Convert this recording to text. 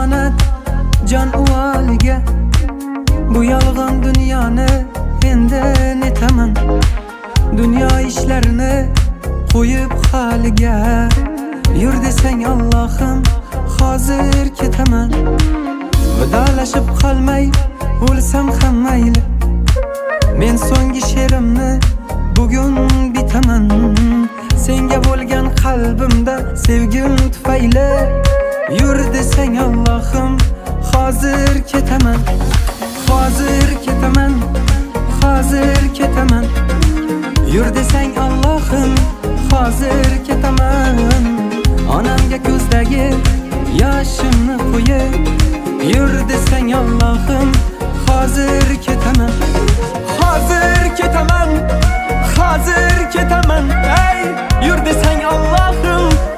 Xiyonat jon uvoliga. Bu yolg'on dunyoni endi netaman? Dunyo ishlarini qo'yib holiga. Yur desang, Allohim, hozir ketaman. Vidolashib qolmay o'lsam ham mayli. Men so'nggi she'rimni bugun bitaman. Senga bo'lgan qalbimda sevgim tufayli. Yur desang, Allohim, hozir ketaman. Hozir ketaman, hozir ketaman. Yur desang, Allohim, hozir ketaman. Onamga ko'zdagi yoshimni qo'yib. Yur desang, Allohim, hozir ketaman. Hozir ketaman, hozir ketaman. Ey, yur desang, Allohim.